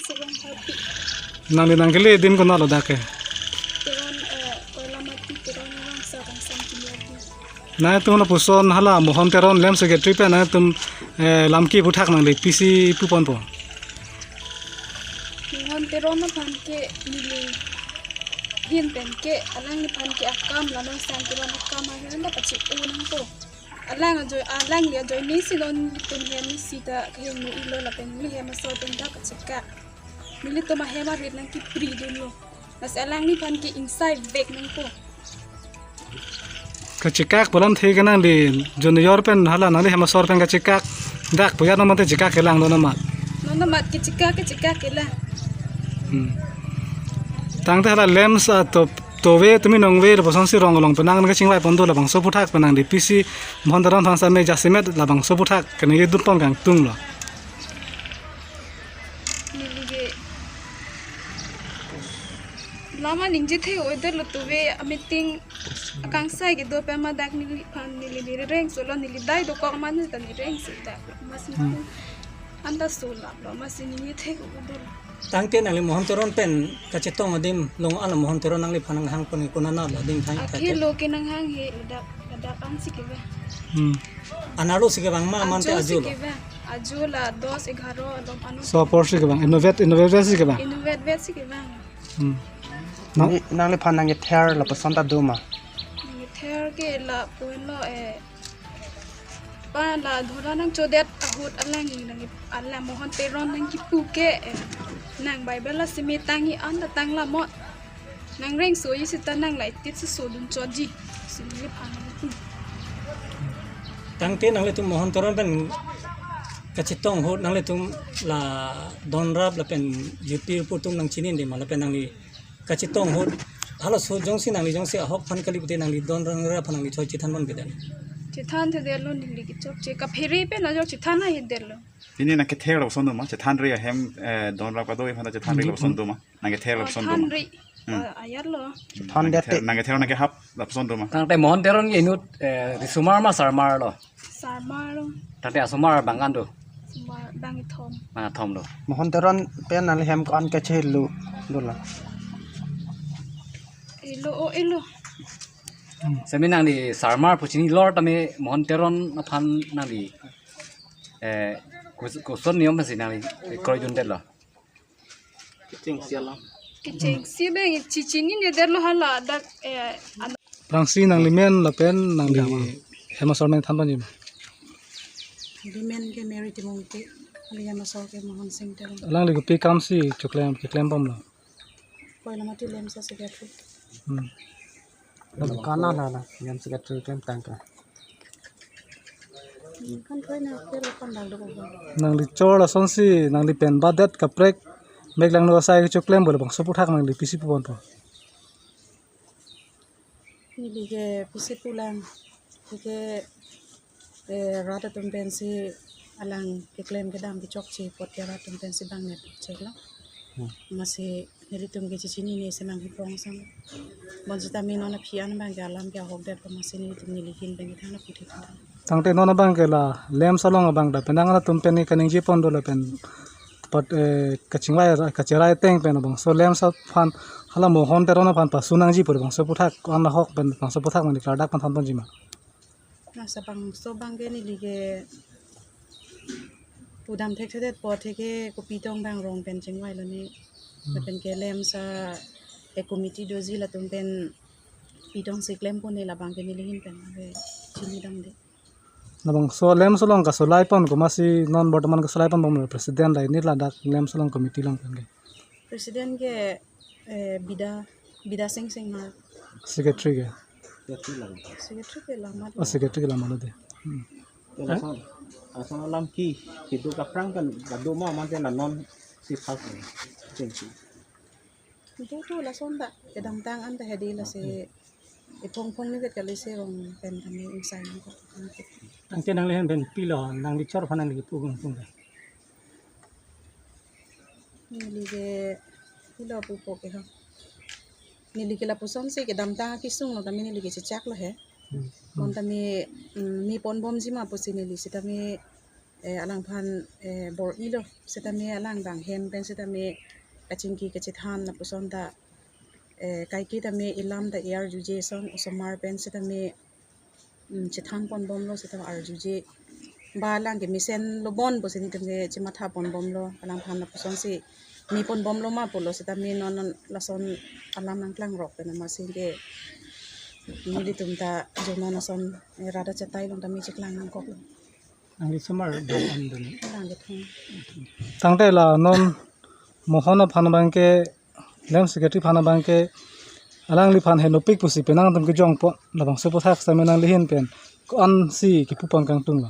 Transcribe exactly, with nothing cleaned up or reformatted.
Sibang Harpi. Nangli nangkele adim konat lo dak ke? Teron, eh, Koilamati Teron Rongsa Rongsan Kimyadi. Nangtum lapuson hala Mohon Teron lem secretary pen nangtum, eh, lam ke puthak nangli pisi puponpo. Mohon Teron aphan ke neli ahin pen ke alangliphan ke akam la Rongsan Teron akam ahin ta pachi-o nangpo. Alang ajoine, alangli ajoine si non tum hem isi ta kehingno-ilo lapen neli hem asor pen ta kachekak. Nelitum ahem arit nangkipridunlo. Lasi alangliphan ke ingsai vek nangpo. Kachekak pu alamthe ke nangli junior pen hala nangli hem asor pen kachekak dak pu ya non mate chekak kelang non amat. Non amat kachekak, kachekak kelang. Hmm. Tangte hala lem sa to tove tumi nongve lapuson si rong along penang kachingvai pon do labangso puthak penang di pisi Mohon Teron aphan same jasemet labangso puthak kene ye dun pon kangtung lo. Neli ke lama ningje the oider lo tove a meeting akangsai kedo pen ma dak neliphan neli neli rengso lo neli dai dokok mane ta neli rengso dak mas Hmm. Anta so lap lo masi ningje the oider lo. Tangte nangli Mohon Teron pen kachetong adim long ala Mohon Teron nangliphan nanghang pon konana lo adim thang Akhir thang. Lo ke nanghanghe ladak ladak an si kevang. Hmm. Anarlo si kevang ma mante Ajo si ajo lo. Kevang. Ajo la dos egharo alom ano. So apor si kevang. Innovet innovet si kevang. Innovet vet si kevang. Hmm. Nang- Ni nangliphan nangkether lapuson ta do ma? Nangkether ke lapu-an lo eh pa la dhora nangchodet ahut alang nang ala Mohon Teron nangkipu ke eh, nang Bible la simi tangji anta tanglamot. Nangrengsoji seta nang la itit si sodun chotji. Si neliphan nangpu. Tangte nanglitum Mohon Teron pen kachetong ahut nanglitum la donrap lapen jupir putum nangchini di ma lapen nangli kachetong ahut halaso jongsi nangli jongsi ahok aphan kali pute nangli donrap aphan nangli choi chethan pon kedan. Chethan thedet lo neli kechokche kaphere pen ajok chethan ahedet lo. Pini nangkether lapuson do ma, chethanri ahem, eh, donrap kadoi aphan chethanri lapuson do ma, nangkether lapuson do ma. Thanri. Hmm. Eh, ayat lo. Than dete. Nangkether nangkehap lapuson do ma. Tangte Mohon Teron ke inut, eh, risomar ma sarmar lo? Sarmar lo. Tangte asomar bang an do? Somar bang ithom. Bang ithom lo. Mohon Teron pen nangli hem ko-an kachelo do la? Elo o elo. Semi nangli sarmar pu chini lor tame Mohon Teron aphan nangli eh, kus- koson niom si nangli kroidundet lo? Kechengsi alam. Kechengsi bang chichini nedet lo hala dak eh, an- Prangsi nangli men lapen nangli hem asor men than ponji ma? Neli men ke Mary Timungti, neli hem asor ke Mohon Sing Teron. Alangli kopi kam si choklem keklem pom lo? Koilamati lem sa secretary. Hmm. Kana la la, lem secretary klem tangka. Kan thoi na ke lo kan dal do ko. Nangli chor asonsi nangli pen badet kaprek mek lang no asai kechoklem bole bangso aputhak nangli pisi puponpo? Neli ke pisi pulang. Ke eh, rat atum pensi alang keklem kedam kechokche apot ke rat atum pensi bang nepchek lo. Hmm. Masi nelitum ke chichinine si nangkiprong sang. Bonsita mi non aphi an bang ke alam ke ahokdet lo masi nelitum neli ahin bang ke thang na puthi thang. Tangte non abang ke la lem salong abang da penang atum pen ni kaningje pon do lapen pat eh, kachingvai ra- kacherai ateng pen abang. So lem sa aphan hala Mohon Teron aphan pasu nangji pura bang. So aputhak ko-an ahok pen bangso aputhak mani klardak aphan than ponji ma? Nasa bangso bang ke neli ke pudam thekthedet apot ke kopi tong bang rong pen chingvai lo ni. Hmm. Lapen ke lem sa eh committee doji latum pen pitong si klem pon ni labang ke neli ahin pen ave chini dam de. Labangso lem salong kasolai pon komatsi non bortoman kasolai pon bom president laini ladak lem salong committee along pen ke? President ke eh, Bida Bida Sing Sing ma. Secretary ke? Secretary lang. Secretary ke lama. Oh, secretary ke lama lo de. Hmm. Lason, lason alam ke kedo kaprang kan kadoma mante la non si pas ni. Thank you. Itu tu lason ta kedamtang an ta hedi lasi iphong phong ni vet kali si rong pen kami insai nangkok. Tangte nangli ahin pen pilo nangli chor aphan nangli pu gung tung. Neli ke pilo pupo ke ha. Neli ke lapuson si kedamtang akesung lo tame neli ke chechak lo he. Hmm. Kon tame mm, mi pon bomji ma pusi neli sitame Eh, alangphan, eh, bor-ilo setame alang bang hem pen setame kachingki kachethan lapuson ta, eh, kaike tame ilam ta arjuje ason osomar pen setame, mm, chethan ponbomlo seta arjuje. Ba alang ke mesen lo bon pusi nelitum ke chematha ponbomlo, alangphan lapuson si me ponbomlo ma pulo setame non non lason alam nangklangrok pen amatsi ke nelitum ta jonon ason, eh, rat achetai along tame cheklang nangkoklo. Nangli osomar bang an dun. Alang kethom. Tangte la non Mohon aphan abang ke, L M secretary aphan abang ke, alangliphan henopik pusi penang atum kejongpo, labangso aphuthak setame nangli ahin pen ko-ansi kipu pon kangtung lo?